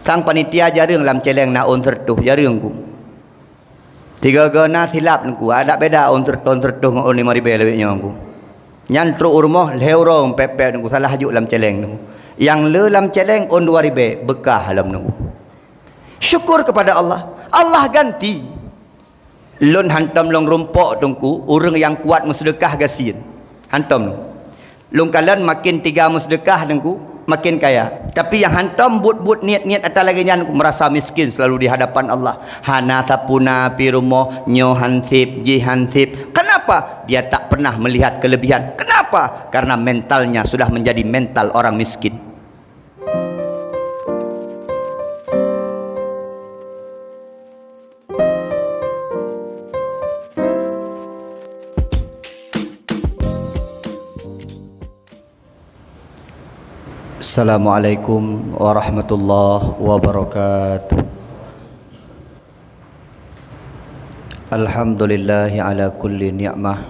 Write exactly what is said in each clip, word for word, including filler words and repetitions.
Tang panitia jareueng lam céléng na ôn sireutôh, jareueng ku. Tiga-tiga na silap ku, adak beda ôn sireutôh, ôn sireutôh ngon ôn limong ribèe lawét nyoe ku. Nyan trok u rumoh lhèe uroe pép-pép ku, salah jôk lam céléng ku. Nyang le lam céléng ôn dua ribèe, beukah lom ku. Syukur kepada Allah, Allah ganti. Lôn hantom lôn rumpok teungku, ureueng nyang kuat meuseudeukah gasien. Hantom lôn. Lôn kalon makin tiga meuseudeukah teungku, makin kaya. Tapi nyang hantom buet-buet niet-niet atra lagèe nyan, meurasa miskin selalu di hadapan Allah. Hana sapuna pi rumoh, nyoe hansép, jih hansép. Kenapa? Dia tak pernah melihat kelebihan. Kenapa? Karena mentalnya sudah menjadi mental orang miskin. Assalamualaikum warahmatullahi wabarakatuh. Alhamdulillahi ala kulli ni'mah.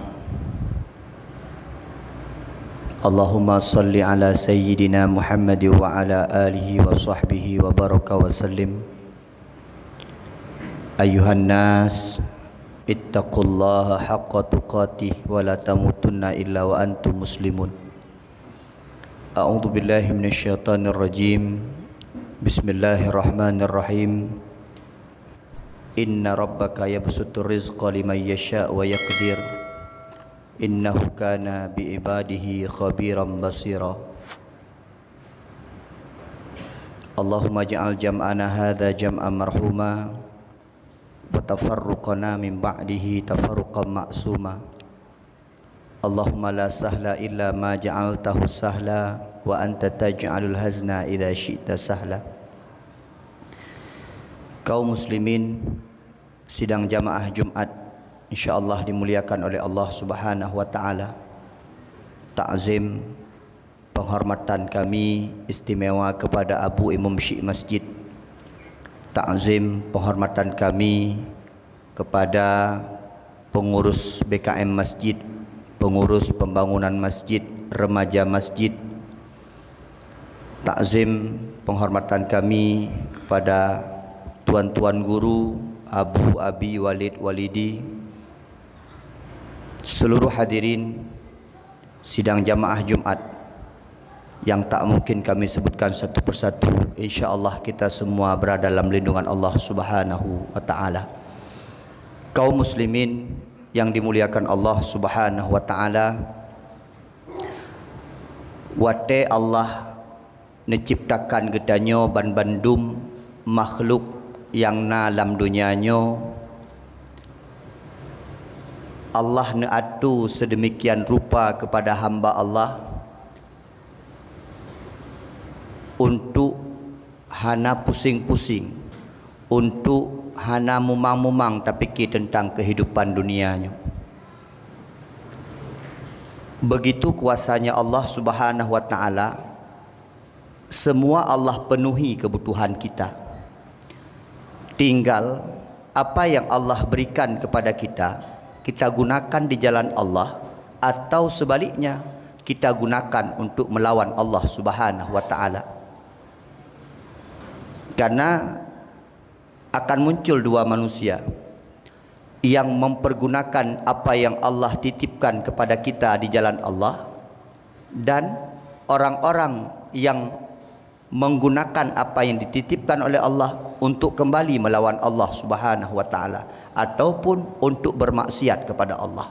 Allahumma salli ala sayyidina Muhammad wa ala alihi wa sahbihi wa baraka wa sallim. Ayyuhan nas, ittaqullaha haqqa tuqatih wa la tamutunna illa wa antum muslimun. A'udzu billahi minasyaitonir rajim. Bismillahirrahmanirrahim. Inna rabbaka yabsutur rizqa liman yasha wa yaqdir. Innahu kana bi ibadihi khabiran basira. Allahumma ja'al jam'ana hadza jam'an marhuma, wa tafarruqana min ba'dihi tafarruqan ma'suma. Allahumma la sahla illa ma ja'altahu sahla, wa anta taj'alul hazna idza syi'ta sahla. Kaum muslimin, sidang jamaah Jumat, insyaallah dimuliakan oleh Allah Subhanahu wa Ta'ala. Takzim penghormatan kami istimewa kepada Abu Imum Syik Masjid. Takzim penghormatan kami kepada pengurus B K M masjid, pengurus pembangunan masjid, remaja masjid. Takzim penghormatan kami kepada tuan-tuan guru, abu, abi, walid, walidi, seluruh hadirin sidang jamaah Jumat yang tak mungkin kami sebutkan satu persatu. Insya Allah kita semua berada dalam lindungan Allah Subhanahu wa Ta'ala. Kaum muslimin yang dimuliakan Allah Subhanahu wa Ta'ala, watée Allah neuciptakan geutanyoe banbandum makhluk nyang na lam donya nyoe, Allah neuatoe seudeumikian rupa keupada hamba Allah, untuk hana pusing-pusing, untuk hana mumang-mumang tapike teuntang keuhidupan dunia nyoe. Begitu kuasanya Allah Subhanahu wa Ta'ala, semua Allah penuhi kebutuhan kita. Tinggal apa yang Allah berikan kepada kita, kita gunakan di jalan Allah, atau sebaliknya, kita gunakan untuk melawan Allah Subhanahu wa Ta'ala. Karena akan muncul dua manusia yang mempergunakan apa yang Allah titipkan kepada kita di jalan Allah, dan orang-orang yang menggunakan apa yang dititipkan oleh Allah untuk kembali melawan Allah Subhanahu wa Ta'ala ataupun untuk bermaksiat kepada Allah.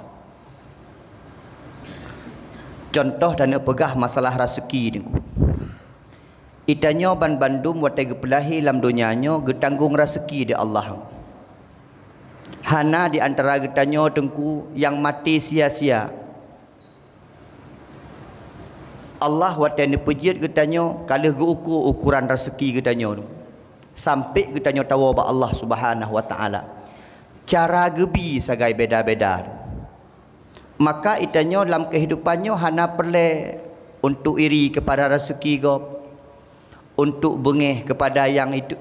Contoh dan peugah masalah raseuki, Teungku. Itanyoe banbandum watée geupeulahé lam donya nyoe geutanggong raseuki di Allah. Hana di antara geutanyoe, Teungku, nyang maté sia-sia. Allah watée neupeujeuet geutanyoe ka lheueh geu-uku ukuran raseuki geutanyoe, sampoe geutanyoe tawoe bak Allah Subhanahu wa Ta'ala. Cara geubi sagai beda-beda. Maka itanyoe lam keuhidupan nyoe hana peureulée untuk iri keupada raseuki gob, untuk beungéh keupada nyang itu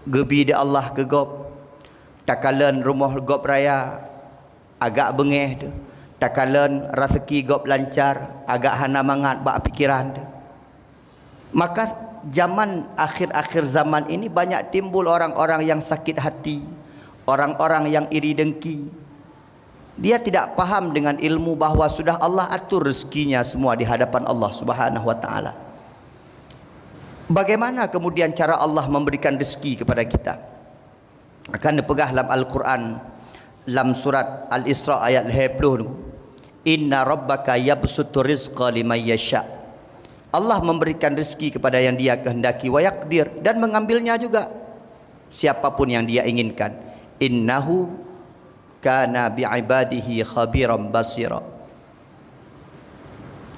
geubi di Allah keu gob. Takalon rumoh gob raya, agak beungéh teuh. Takalon raseuki gob lancar, agak hana mangat bak pikeran teuh. Maka Zaman akhir-akhir zaman ini banyak timbul orang-orang yang sakit hati, orang-orang yang iri dengki. Dia tidak paham dengan ilmu bahwa sudah Allah atur rezekinya semua di hadapan Allah Subhanahu wa Ta'ala. Bagaimana kemudian cara Allah memberikan rezeki kepada kita? Akan dipeugah lam Al-Quran, lam surat Al-Isra ayat lhèe ploh, "Inna rabbaka yabsutu rizqa liman yasha." Allah memberikan rezeki kepada yang Dia kehendaki, wa yaqdir, dan mengambilnya juga siapapun yang Dia inginkan. Innahu kana bi'ibadihi khabiran basira.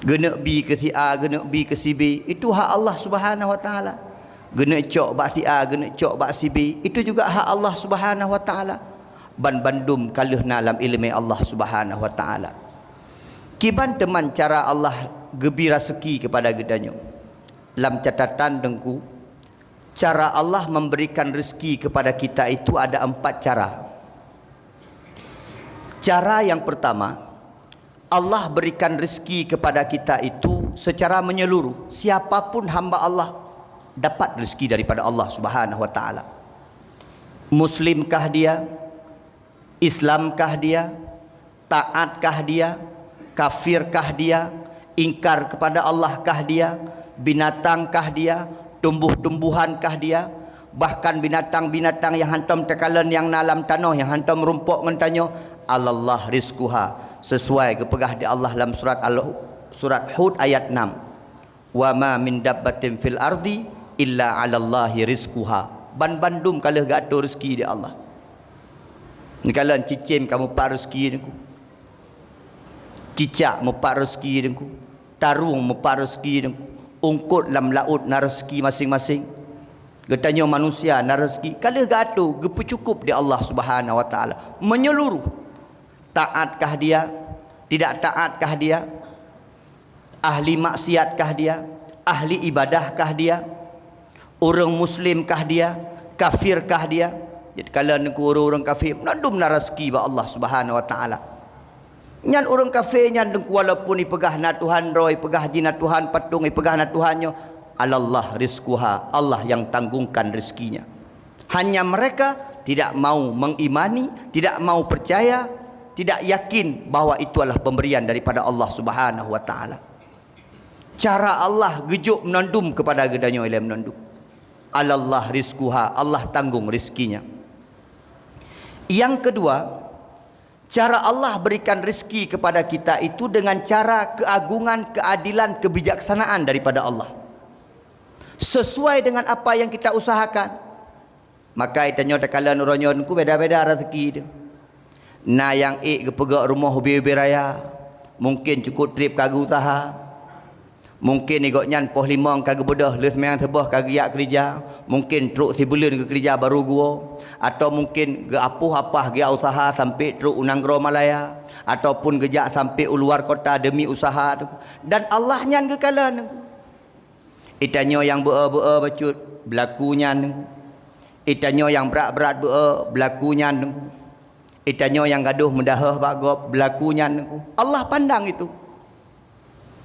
Geuneuk bi keu si A, geuneuk bi keu si B, itu hak Allah Subhanahu wa Ta'ala. Geuneuk cok bak si A, geuneuk cok bak si B, itu juga hak Allah Subhanahu wa Ta'ala. Ban bandum ka lheueh na lam ileumèe Allah Subhanahu wa Ta'ala. Kiban teuma cara Allah geubi raseuki kepada geutanyoe? Lam catatan Teungku, cara Allah memberikan rezeki kepada kita itu ada empat cara. Cara yang pertama, Allah berikan rezeki kepada kita itu secara menyeluruh. Siapapun hamba Allah dapat rezeki daripada Allah Subhanahu wa Ta'ala. Muslimkah dia? Islamkah dia? Taatkah dia? Kafirkah dia? Ingkar kepada Allahkah dia? Binatangkah dia? Tumbuh-tumbuhankah dia? Bahkan binatang-binatang nyang hántom takalon nyang na lam tanoh, nyang hántom rumpok ngon tanyoe, "Alallah rizquha." Sesuai geupeugah di Allah lam surat Al-, surat Hud ayat enam, "Wa ma min dabbatin fil ardi illa 'alallahi rizquha." Ban bandum ka lheueh geuatô reuzeki di Allah. Neukalon cicém ka mupat reuzeki Teungku. Cicak mupat reuzeki Teungku. Tarông mupat reuzeki Teungku. Eungkôt lam laôt na reuzeki maséng-maséng. Geutanyoe manusia na reuzeki. Ka lheueh geuatô, geupeucukôp di Allah Subhanahu wa Ta'ala. Menyeluruh. Taatkah dia? Tidak taatkah dia? Ahli maksiatkah dia? Ahli ibadahkah dia? Ureuëng muslimkah dia? Kafirkah dia? Jadi, kalau Teungku ureuëng-ureuëng kafé, mandum na reuzeki bak Allah Subhanahu wa Ta'ala. Nyan ureuëng kafé nyan Teungku, walaupun ipeugah na Tuhan droe, ipeugah jih na Tuhan patong, ipeugah na Tuhan nyoe, "Alallah rizquha," Allah yang tanggungkan rezekinya. Hanya mereka tidak mau mengimani, tidak mau percaya, tidak yakin bahwa itu adalah pemberian daripada Allah Subhanahu wa Ta'ala. Cara Allah geujok meunandum kepada geutanyoe ilée meunandum. "Alallah rizquha," Allah tanggung rezekinya. Yang kedua, cara Allah berikan rezeki kepada kita itu dengan cara keagungan, keadilan, kebijaksanaan daripada Allah. Sesuai dengan apa yang kita usahakan. Maka geutanyoe takalon uroe nyoe Teungku beda-beda rezeki tu. Na nyang ék geupeugöt rumoh ubé-ubé raya, mungken cukôp trép ka geuusaha. Mungken gobnyan poh limong ka geubeudôh, lheueh meuang saboh ka geujak keurija. Mungken trok sibuleuen geukeurija baru geuwoe. Atau mungken geuapoh apah geujak usaha sampai trok u nanggroe Malaya. Ataupun geujak sampai u luar kota demi usaha tu. Dan Allah nyan geukalon. Geutanyoe nyang beu-o-beu-o bacut, beulaku nyan Teungku. Geutanyoe nyang brat-brat beu-o, beulaku nyan Teungku. Geutanyoe nyang gadôh meudahoh bak gob, beulaku nyan Teungku. Allah pandang itu.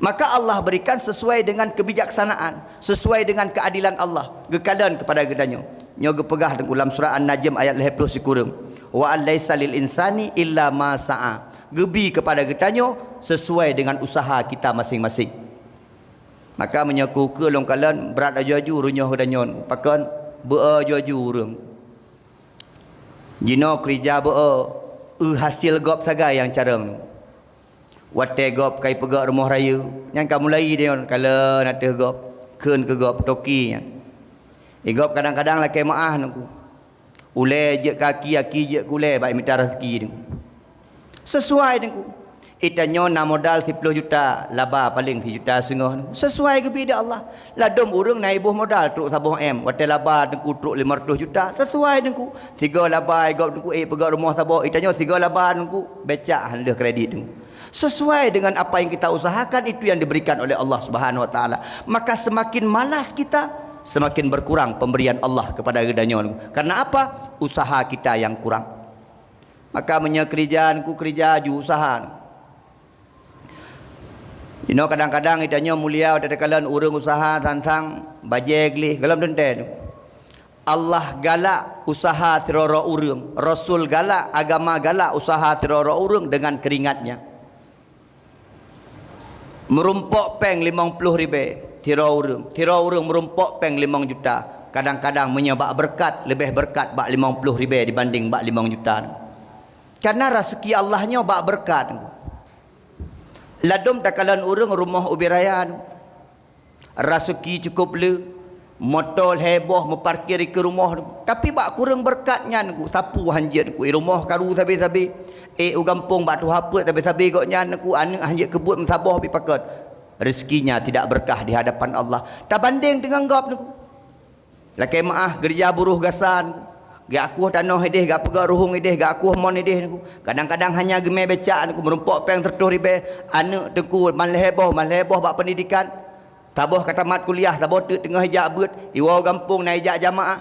Maka Allah berikan sesuai dengan kebijaksanaan, sesuai dengan keadilan Allah. Geukalon kepada geutanyoe. Nyoe geupeugah Teungku lam surat An-Najm ayat lhée ploh sikureueng. "Wa an laisa lil insani illa ma sa'a." Geubi kepada geutanyoe sesuai dengan usaha kita maséng-maséng. Maka meunyoe keu ukeue lôn kalon brat aju-aju ureuëng nyoe geutanyoe, pakon beu-o aju-aju ureuëng. Jinoe keurija beu-o, eu hasil gob sagai nyang carông. Watée gob ka ipeugöt rumoh rayeuk, nyan ka mulai deungon kalon ateueh gob, kheun keu gob toke nyan. Di gob kadang-kadang lakée meuáh Teungku. Ulée jeuet keu aki, aki jeuet keu ulée bak mita rezeki Teungku. Sesuai Teungku. Geutanyoe na modal siploh juta, laba paleng sijuta seungoh Teungku. Sesuai geubi di Allah. Ladôm ureuëng na iboh modal trok saboh M, watée laba Teungku trok lima ratus juta. Sesuai Teungku. Sigoe laba gob Teungku ék peugöt rumoh saboh, geutanyoe sigoe laba Teungku becak han lheueh kredit Teungku. Sesuai dengan apa yang kita usahakan, itu yang diberikan oleh Allah Subhanahu wa Ta'ala. Maka semakin malas kita, semakin berkurang pemberian Allah kepada geutanyoe. Karena apa? Usaha kita yang kurang. Maka meunyoe keurija Teungku, keurija aju usaha. Inoe kadang-kadang geutanyoe mulia watée takalon ureuëng usaha sang-sang bajée gleh, gohlom teuntée. Allah galak usaha sidroe-droe ureuëng, Rasul galak, agama galak usaha sidroe-droe ureuëng dengan keringatnya. Meurumpok péng limong ploh ribée sidroe ureuëng, sidroe ureuëng meurumpok péng limong juta. Kadang-kadang meunyoe bak beureukat, leubeh beureukat bak limong ploh ribée dibanding bak limong juta. Karena raseuki Allah nyoe bak beureukat. Ladom takalon ureuëng rumoh ubit raya, raseuki cukôp le, moto lhée boh meuparkir dikeue rumoh, tapi bak kureueng beureukat nyan ku, sapeue hanjeuet ku, i rumoh karu sabe-sabe, ék u gampông bak tuha peuet sabe-sabe gobnyan ku, aneuëk hanjeuet keubuet meusaboh pih pakon. Rezekinya tidak berkah di hadapan Allah. Tabandeng deungon gob nyan ku. Lakée meuáh, geurija buroh gasa nyan ku. Geuakoh tanoh ideh, geupeugah ruhueng ideh, geuakoh mon ideh nyan ku. Kadang-kadang hanya geumé becak nyan ku, meurumpok péng siratoh ribée, aneuëk teungku man lhée boh, man lhée boh bak peundidikan. Saboh ka tamat kuliah, saboh teuk teungoh ijak beuet, iwoe gampông na ijak jamaah.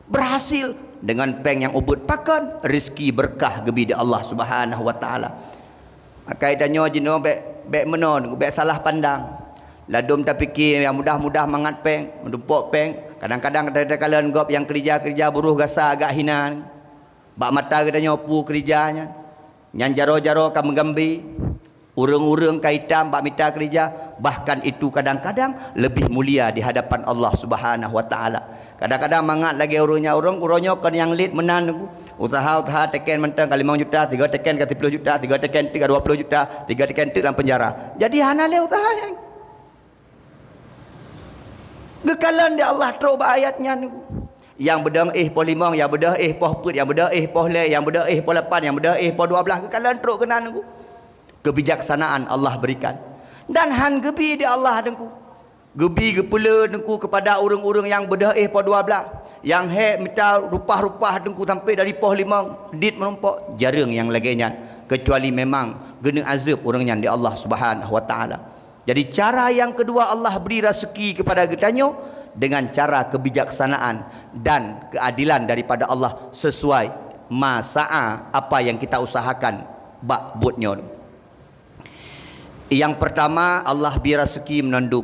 Berhasil deungon péng nyang ubit. Pakon? Rezeki beureukat geubi di Allah Subhanahu wa Taala. Maka tanyoe jinoe bék, bék meunoe, bék salah pandang. Ladom tapike nyang mudah-mudah mangat péng, meudumpok péng. Kadang-kadang takalon gob nyang keurija-keurija buroh gasa agak hina. Bak mata geutanyoe peue keurija nyan. Nyan jaroe-jaroe ka meugambe. Ureuëng-ureuëng ka itam bak mita keurija, bahkan itu kadang-kadang lebih mulia di hadapan Allah Subhanahu wa Taala. Kadang-kadang mangat lagée ureuëng nyan, ureuëng, ureuëng nyoe kon nyang lét meunan nyan ku. Usaha-usaha teken mantong ka limong juta, tiga teken ka siploh juta, tiga teken teuk ka dua ploh juta, tiga teken teuk lam penjara. Jadi hana lé usaha nyan. Geukalon di Allah trok bak ayat nyan nyan ku. Nyang beudong éh poh limong, nyang beudong éh poh peuet, nyang beudong éh poh lhée, nyang beudong éh poh lapan, nyang beudong éh poh dua blaih, geukalon trok keunan nyan ku. Kebijaksanaan Allah berikan. Dan han geubi di Allah nyan ku. Geubi geupeule nyan ku kepada ureuëng-ureuëng nyang beudong éh poh dua blaih, nyang hék mita rupah-rupah nyan ku sampai dari poh limong, dit meurumpok, jareueng nyang lagée nyan, kecuali memang geuneuk azeueb ureuëng nyan di Allah Subhanahu wa Taala. Jadi, cara yang kedua Allah beri raseuki kepada geutanyoe dengan cara kebijaksanaan dan keadilan daripada Allah sesuai ma sa'a apa yang kita usahakan bak buet nyoe. Yang pertama, Allah bri raseuki meunondum.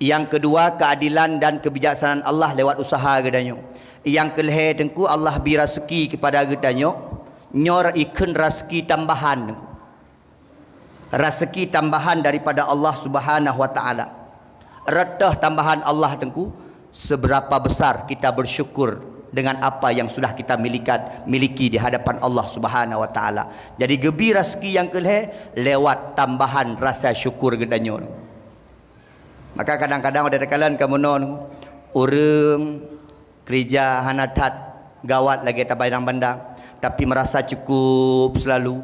Yang kedua, keadilan dan kebijaksanaan Allah lewat usaha geutanyoe. Yang keulhée, teungku, Allah bri raseuki kepada geutanyoe, nyoe ikheun raseuki tambahan, teungku. Raseuki tambahan daripada Allah Subhanahu wa Taala. Reutoh tambahan Allah, teungku, seberapa besar kita bersyukur dengan apa yang sudah kita milikan, miliki di hadapan Allah Subhanahu wa Taala. Jadi, geubi raseuki nyang keulhée lewat tambahan rasa syukur geutanyoe. Maka kadang-kadang watée takalon kamoe nyoe, ureuëng keurija hana that gawat lagée tabayang-bayang, tapi merasa cukup selalu,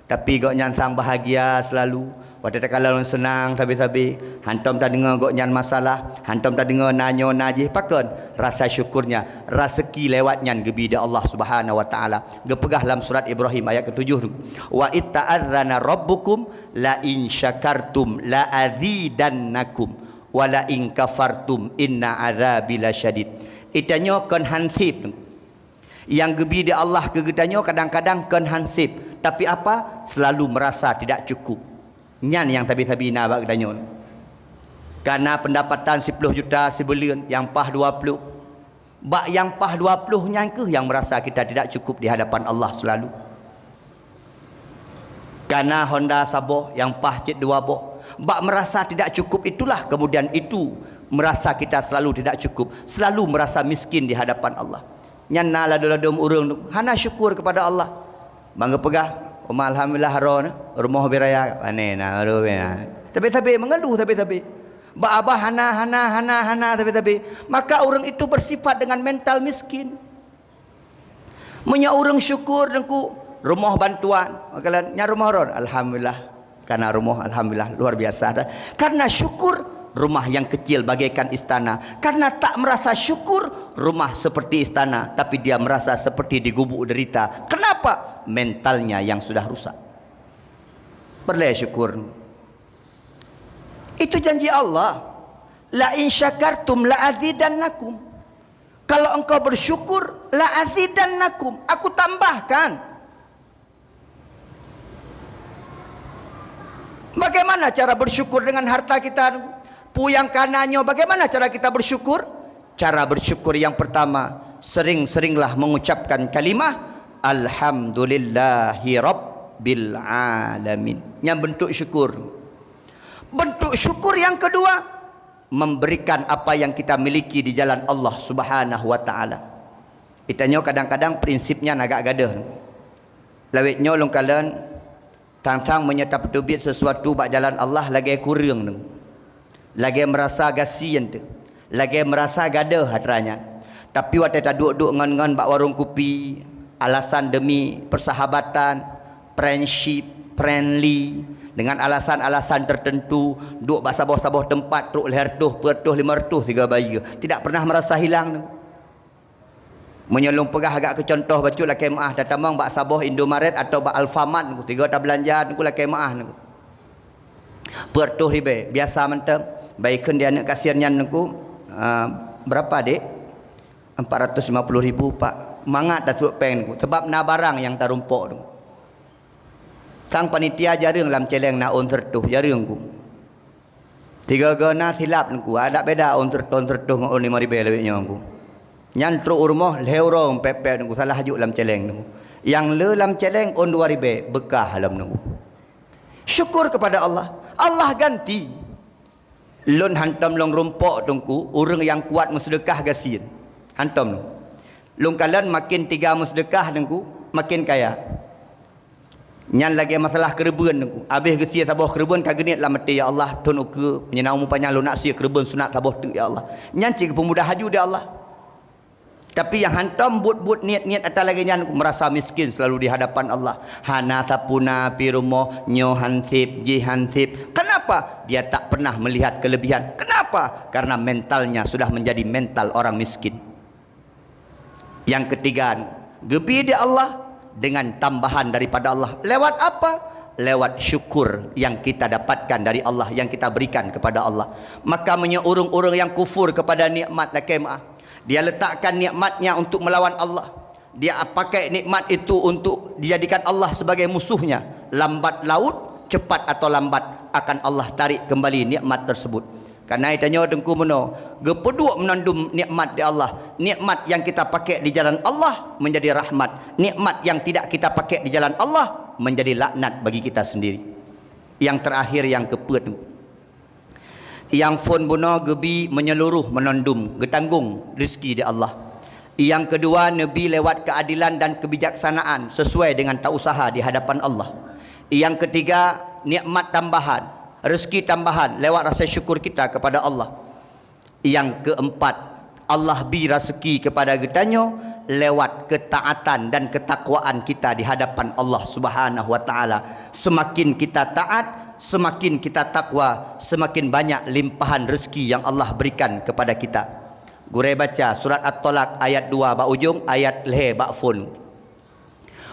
tapi gobnyan sang bahagia selalu. Watée takalon seunang sabe-sabe, hantom tadeungoe gobnyan masalah, hantom tadeungoe na nyoe na jih. Pakon? Rasa syukurnya, raseuki lewat nyan geubi di Allah Subhanahu wa Taala. Geupeugah lam surat Ibrahim ayat ketujuh, "Wa id ta'adzana rabbukum la in syakartum la azidannakum wa la in kafartum inna azabi lasyadid." Geutanyoe kon han seb. Nyang geubi di Allah keu geutanyoe kadang-kadang kon han seb, tapi apa? Selalu merasa tidak cukup. Nyan nyang sabe-sabe na bak geutanyoe. Kana pendapatan siploh juta sibuleuen, nyang paih dua ploh. Bak nyang paih dua ploh nyan kheueh nyang merasa kita tidak cukup di hadapan Allah selalu. Kana Honda saboh, nyang paih cit dua boh. Bak merasa tidak cukup itulah kemudian itu merasa kita selalu tidak cukup, selalu merasa miskin di hadapan Allah. Nyan na ladom-ladom ureuëng tu hana syukur kepada Allah. Bang geupeugah, "Uma alhamdulillah, ro na, rumoh ubit raya." Pane na, ro na. Tapi-tapi mengeluh, tapi-tapi. Bak abah hana, hana, hana, hana, tapi-tapi. Maka ureuëng itu bersifat dengan mental miskin. Meunyoe ureuëng syukur, teungku, rumoh bantuan, makanan, nyan rumoh ron, alhamdulillah. Kana rumoh, alhamdulillah, luar biasa. Karena syukur, rumah yang kecil bagaikan istana. Karena tak merasa syukur, rumah seperti istana, tapi dia merasa seperti di gubuk derita. Kenapa? Mentalnya yang sudah rusak. Perlu syukur. Itu janji Allah. "La in syakartum la azidannakum." Kalau engkau bersyukur, la azidannakum, aku tambahkan. Bak Bagaimana cara bersyukur dengan harta kita? Peue nyang ka na nyoe, bagaimana cara kita bersyukur? Cara bersyukur yang pertama, sering-seringlah mengucapkan kalimah, "Alhamdulillahi Rabbil Alamin." Nyan bentuk syukur. Bentuk syukur yang kedua, memberikan apa yang kita miliki di jalan Allah Subhanahu wa Taala. Kita nyoe kadang-kadang prinsipnya agak gadoh. Lawét nyoe lôn kalon, tang-tang meunyoe tapeuteubiet sesuatu bak jalan Allah lagée kureueng tu. Lagée meurasa gasien tu. Lagée meurasa gadoh atra nyan. Tapi watée taduek-duek ngon-ngon bak warong kupi, alasan demi persahabatan, friendship, friendly, dengan alasan-alasan tertentu, duek bak saboh-saboh teumpat trok lhée reutôh, peuet reutôh, limong reutôh sigoe bayeue. Tidak pernah merasa hilang tu. Meunyoe lôn peugah agak keu contoh bacut lakée meuáh, tatamong bak saboh Indomaret atau bak Alfamart nyoe, tiga tabeulanja nyoe lakée meuáh nyoe. Peuet reutôh ribée, biasa mantong. Baikheun di aneuëk kasier nyan nyoe, ah, berapa, Dek? Empat ratus lima puluh ribu, Pak. Mangat tasok péng nyoe, sebab na barang nyang tarumpok nyoe. Tang panitia jareueng lam céléng na ôn sireutôh, jareueng ku. Tiga-tiga na silap nyoe ku, adak beda ôn sireutôh, ôn sireutôh ngon ôn limong ribée lawét nyoe ku. Nyan trok u rumoh, lhée uroe pép-pép nyoe ku, salah juk lam céléng nyoe ku. Nyang le lam céléng ôn dua ribée, beukah lom nyoe ku. Syukur kepada Allah. Allah ganti. Lôn hantom lôn rumpok teungku, ureuëng nyang kuat meuseudeukah gasien. Hantom. Lôn kalon makin tiga meuseudeukah teungku, makin kaya. Nyan lagée masalah keureubeuen teungku. Abéh geusie saboh keureubeuen ka geuniet lam até, "Ya Allah, thon ukeue, meunyoe na umu panyang lôn nak sie keureubeuen sunat saboh teuk, ya Allah." Nyan cit geupeumudah laju di Allah. Tapi nyang hantom buet-buet niet-niet atra lagée nyan, meurasa miskin selalu di hadapan Allah. Hana sapuna pi rumoh, nyoe han seb, jih han seb. Kenapa? Dia tak pernah melihat kelebihan. Kenapa? Karena mentalnya sudah menjadi mental orang miskin. Nyang ketiga, geubi di Allah dengan tambahan daripada Allah. Lewat apa? Lewat syukur yang kita dapatkan dari Allah, yang kita berikan kepada Allah. Maka meunyoe ureuëng-ureuëng nyang kufur kepada nikmat lakée meuáh, dia letakkan nikmatnya untuk melawan Allah. Dia pakai nikmat itu untuk dijadikan Allah sebagai musuhnya. Lambat laut, cepat atau lambat, akan Allah tarik kembali nikmat tersebut. Karena tanyoe teungku meunoe, geupeuduek meunandum nikmat di Allah. Nikmat yang kita pakai di jalan Allah menjadi rahmat. Nikmat yang tidak kita pakai di jalan Allah menjadi laknat bagi kita sendiri. Yang terakhir, yang keupeuet, nyang phon bunoe geubi menyeluruh meunandum, geutanggong rezeki di Allah. Nyang keudua, neubi lewat keadilan dan kebijaksanaan sesuai dengan tausaha di hadapan Allah. Nyang keutiga, nikmat tambahan, rezeki tambahan lewat rasa syukur kita kepada Allah. Nyang keempat, Allah bi raseuki kepada geutanyoe lewat ketaatan dan ketakwaan kita di hadapan Allah Subhanahu wa Taala. Semakin kita taat, semakin kita takwa, semakin banyak limpahan rezeki yang Allah berikan kepada kita. Gurée baca surat At-Thalaq ayat dua bak ujong, ayat lhée bak phon.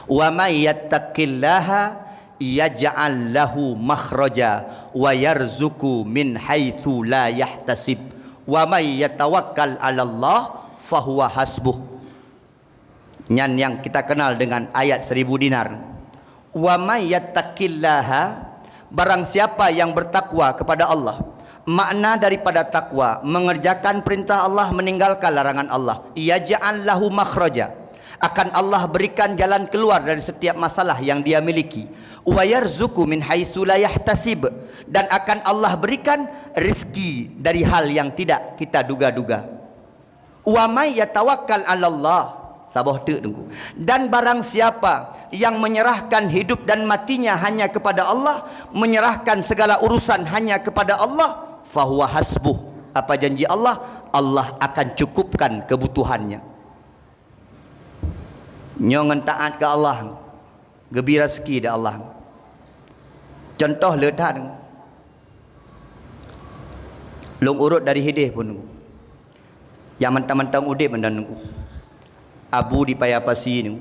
"Wa may yattaqillaha yaj'al lahu makhraja wa yarzuqhu min haitsu la yahtasib. Wa may yatawakkal 'alallah fahuwa hasbuh." Nyan yang kita kenal dengan ayat seribu dinar. "Wa may yattaqillaha," barang siapa yang bertakwa kepada Allah. Makna daripada takwa, mengerjakan perintah Allah, meninggalkan larangan Allah. "Yaj'al lahu makhraja," akan Allah berikan jalan keluar dari setiap masalah yang dia miliki. "Wa yarzuqhu min haitsu la yahtasib," dan akan Allah berikan rezeki dari hal yang tidak kita duga-duga. "Wa may yatawakkal 'alallah," saboh teuk teungku. Dan barang siapa yang menyerahkan hidup dan matinya hanya kepada Allah, menyerahkan segala urusan hanya kepada Allah, fahuwa hasbuh. Apa janji Allah? Allah akan cukupkan kebutuhannya. Nyoe ngon taat keu Allah, geubi raseuki di Allah. Contoh le that, lôn urot dari hideh phon, nyang mantong-mantong udeb mantong. Abu di Paya Pasi nyoe,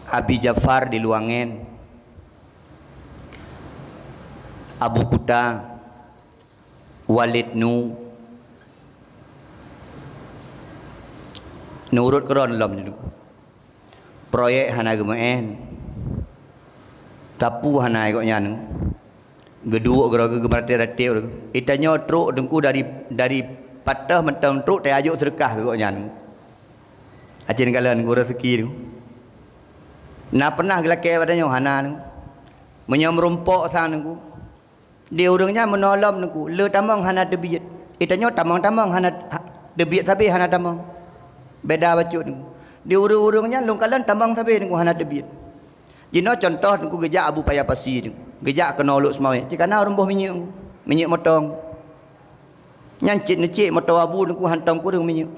Abi Jafar di Luwangen, Abu Kuta, Walid Nu, neurot keudroe lom nyoe. Proyek hana geumeu'en. Tapu hana gobnyan. Geuduek keudroe geumeuratéb-ratéb. Geutanyoe trok Teungku dari, dari Patéh mantong trok tajak jok seudeukah keu gobnyan. Aci neukalon Teungku raseuki Teungku. Na pernah geulakée bak tanyoe? Hana Teungku. Meunyoe meurumpok sang Teungku, di ureuëng nyan meunoe lom Teungku, le tamong hana teubiet. Geutanyoe tamong-tamong hana ha-, teubiet sabe hana tamong. Beda bacut Teungku. Di ureuëng-ureuëng nyan lôn kalon tamong sabe Teungku hana teubiet. Jinoe contoh Teungku geujak Abu Paya Pasi Teungku. Geujak keunoe Lhokseumawe. Cit kana ureuëng boh minyeuk Teungku. Minyeuk motong. Nyan cit neucék moto Abu Teungku hantom kureueng minyeuk.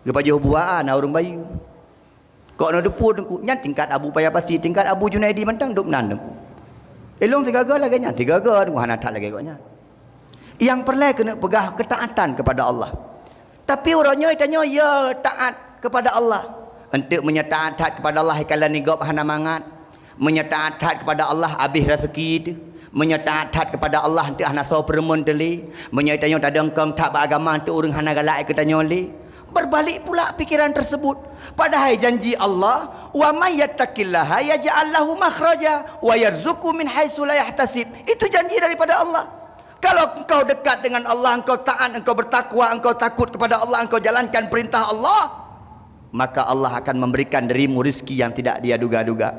Geupajoh buah na ureuëng bayeue. Kok na deupeu Teungku, nyan tingkat Abu Paya Pasi, tingkat Abu Junaidi mantong dum nan Teungku. Ilong sigaga lagée nyan, sigaga Teungku hana that lagée gobnyan. Nyang peureulée keuneuk peugah keutaatan kepada Allah. Tapi uroe nyoe tanyoe ya taat kepada Allah. Enteuk meunyoe taat that kepada Allah, ikalon gob hana mangat. Meunyoe taat that kepada Allah, habéh raseuki teuh. Meunyoe taat that kepada Allah, enteuk hana soe peureumeun teuh lé. Meunyoe tanyoe tadongkong that bak agama, enteuk ureuëng hana galak keu tanyoe lé. Berbalik pula pikiran tersebut. Padahai janji Allah, "Wa may yattaqillaha yaj'al lahu makhraja wa yarzuqhu min haitsu la yahtasib." Itu janji daripada Allah. Kalau engkau dekat dengan Allah, engkau taat, engkau bertakwa, engkau takut kepada Allah, engkau jalankan perintah Allah, maka Allah akan memberikan dirimu rezeki yang tidak dia duga-duga.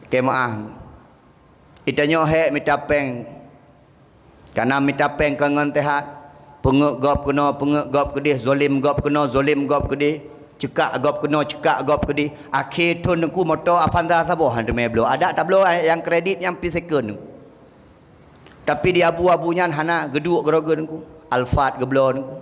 Kemaah. Geutanyoe hék mita péng. Kana mita péng kon ngon teuhat. Peungeut gob keunoe, peungeut gob keudeh, zolim gob keunoe, zolim gob keudeh. Ceukak gob keunoe, ceukak gob keudeh. Akhé thon Teungku moto Avanza saboh han teumé bloe. Adak tabloe nyang kredit nyang pih second. Tapi di abu-abu nyan hana geuduek geuroe Teungku. Alphard geubloe Teungku.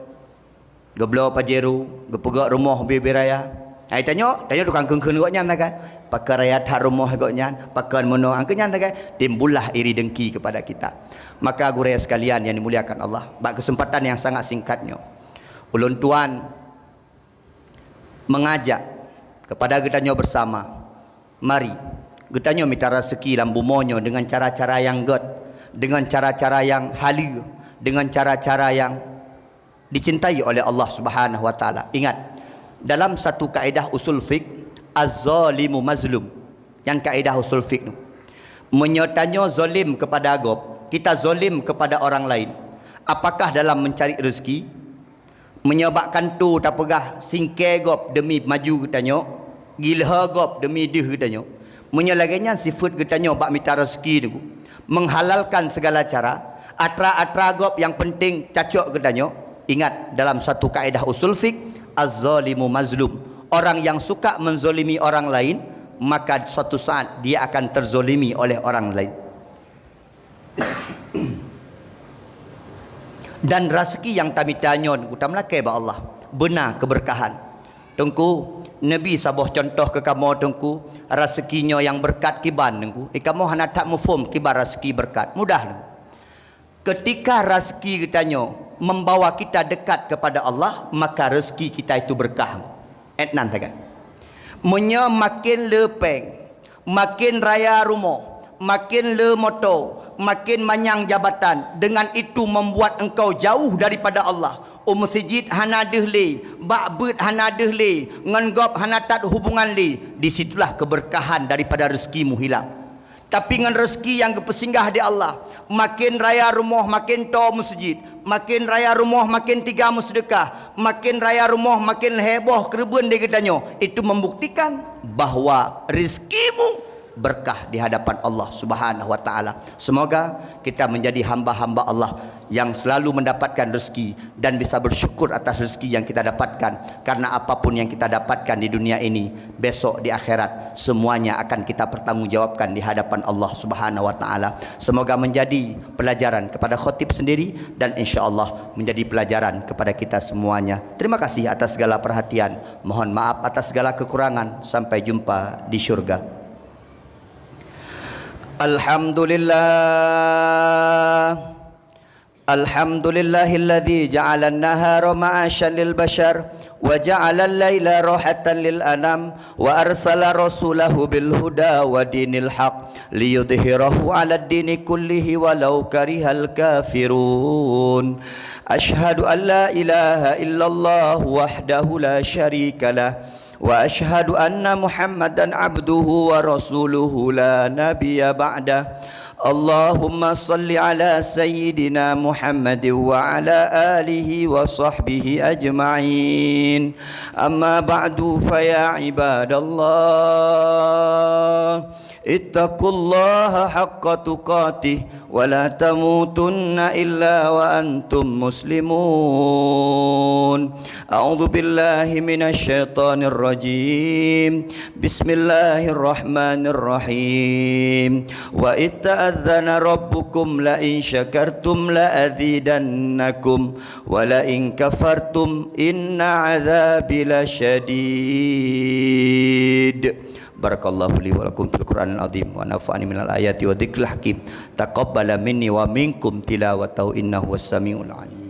Geubloe Pajero, geupeugöt rumoh ubé-ubé raya. Hai tanyoe, tanyoe tukang kheun-kheun gobnyan sagai. Pakon raya that rumoh gobnyan, pakon meunoe, angkeu nyan sagai, timbullah iri dengki kepada kita. Maka gurée sekalian yang dimuliakan Allah, bak kesempatan yang sangat singkat nyoe, ulôn tuan mengajak kepada geutanyoe bersama, mari geutanyoe mita raseuki lam bumoe nyoe dengan cara-cara yang göt, dengan cara-cara yang haleue, dengan cara-cara yang dicintai oleh Allah Subhanahu wa Taala. Ingat, dalam satu kaedah usul fiqh, az-zalimu mazlum. Nyan kaedah usul fiqh tu. Meunyoe tanyoe zalim kepada gob, kita zalim kepada orang lain, apakah dalam mencari rezeki? Meunyoe bak kanto tapeugah singkée gob demi maju geutanyoe, gilhö gob demi deuh geutanyoe. Meunyoe lagée nyan sifeuet geutanyoe bak mita raseuki Teungku, menghalalkan segala cara, atra-atra gob nyang penting cacok geutanyoe, ingat dalam satu kaedah usul fiqh, az-zalimu mazlum. Orang yang suka menzolimi orang lain, maka suatu saat dia akan terzolimi oleh orang lain. Dan raseuki nyang tamita nyoe Teungku, tameulakée bak Allah, beuna keubeurkahan. Teungku, neubi saboh cuntoh keu kamoe Teungku, raseuki nyoe nyang beureukat kiban Teungku. Eh, kamoe hana that muphom kiban raseuki beureukat. Mudah Teungku. Keutika raseuki geutanyoe membawa kita dekat kepada Allah, maka raseuki kita itu beureukat. Ét nan sagai. Meunyoe maken le péng, maken raya rumoh, maken le moto, maken manyang jabatan, dengan itu membuat engkau jauh daripada Allah. U meuseujid hana deuh lé, bak beuet hana deuh lé, ngon gob hana that hubungan lé, di situlah keubeurkahan daripada rezekimu hilang. Tapi ngon rezeki nyang geupeusinggah di Allah, maken raya rumoh maken toe meuseujid, maken raya rumoh maken tiga meuseudeukah, maken raya rumoh maken lhée boh keureubeuen di geutanyoe, itu membuktikan bahwa rezekimu berkah di hadapan Allah Subhanahu wa Taala. Semoga kita menjadi hamba-hamba Allah yang selalu mendapatkan rezeki dan bisa bersyukur atas rezeki yang kita dapatkan, karena apapun yang kita dapatkan di dunia ini, besok di akhirat semuanya akan kita pertanggungjawabkan di hadapan Allah Subhanahu wa Taala. Semoga menjadi pelajaran kepada khatib sendiri dan insya Allah menjadi pelajaran kepada kita semuanya. Terima kasih atas segala perhatian. Mohon maaf atas segala kekurangan. Sampai jumpa di syurga. Alhamdulillah. Alhamdulillahilladzi ja'alan nahara ma'asyan lil bashar wa ja'alal laila rahatan lil anam wa arsala rasulahu bil huda wa dinil haq liyudhhirahu 'alad dini kullihi walau karihal kafirun. Asyhadu an la ilaha illallah wahdahu la syarikalah. Wa asyhadu anna Muhammadan abduhu wa rasuluhu la nabiyya ba'dah. اللهم صل على سيدنا محمد وعلى آله وصحبه أجمعين. أما بعد، فيا عباد الله، اتقوا الله حق تقاته ولا تموتن إلا وأنتم مسلمون. أعوذ بالله من الشيطان الرجيم. بسم الله الرحمن الرحيم. وإذ تأذن ربكم لئن شكرتم لأزيدنكم ولئن كفرتم إن عذابي لشديد. بارك الله لي ولكم في القرآن العظيم ونفعني من الآيات والذكر الحكيم. تقبل مني ومنكم تلاوته إنه هو السميع العليم.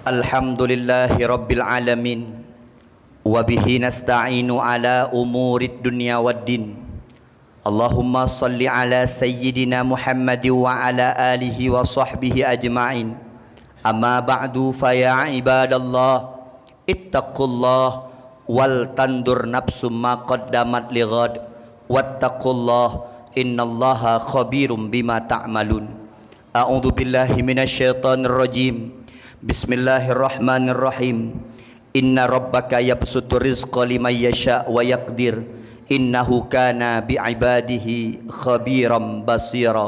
الحمد لله رب العالمين. وبه نستعين على أمور الدنيا والدين. اللهم صل على سيدنا محمد وعلى آله وصحبه أجمعين. أما بعد، فيا عباد الله، اتقوا الله ولتنظر نفس ما قدمت لغد، واتقوا الله إن الله خبير بما تعملون. أعوذ بالله من الشيطان الرجيم. بسم الله الرحمن الرحيم. إن ربك يبسط الرزق لمن يشاء ويقدر. إنه كان بعباده خبيرا بصيرا.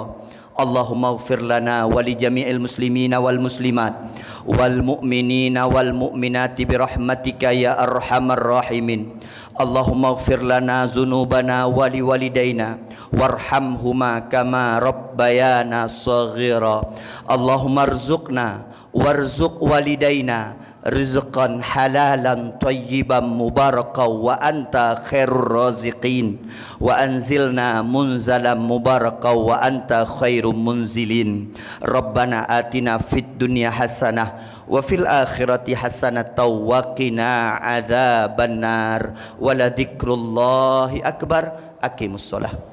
اللهم اغفر لنا ولجميع المسلمين والمسلمات والمؤمنين والمؤمنات برحمتك يا أرحم الراحمين. اللهم اغفر لنا ذنوبنا ولوالدينا وارحمهما كما ربيانا صغيرا. اللهم ارزقنا وارزق والدينا رزقا حلالا طيبا مباركا وأنت خير الرازقين، وأنزلنا منزلا مباركا وأنت خير منزلين. ربنا آتنا في الدنيا حسنة وفي الآخرة حسنة وقنا عذاب النار. ولذكر الله أكبر. أقيموا الصلاة.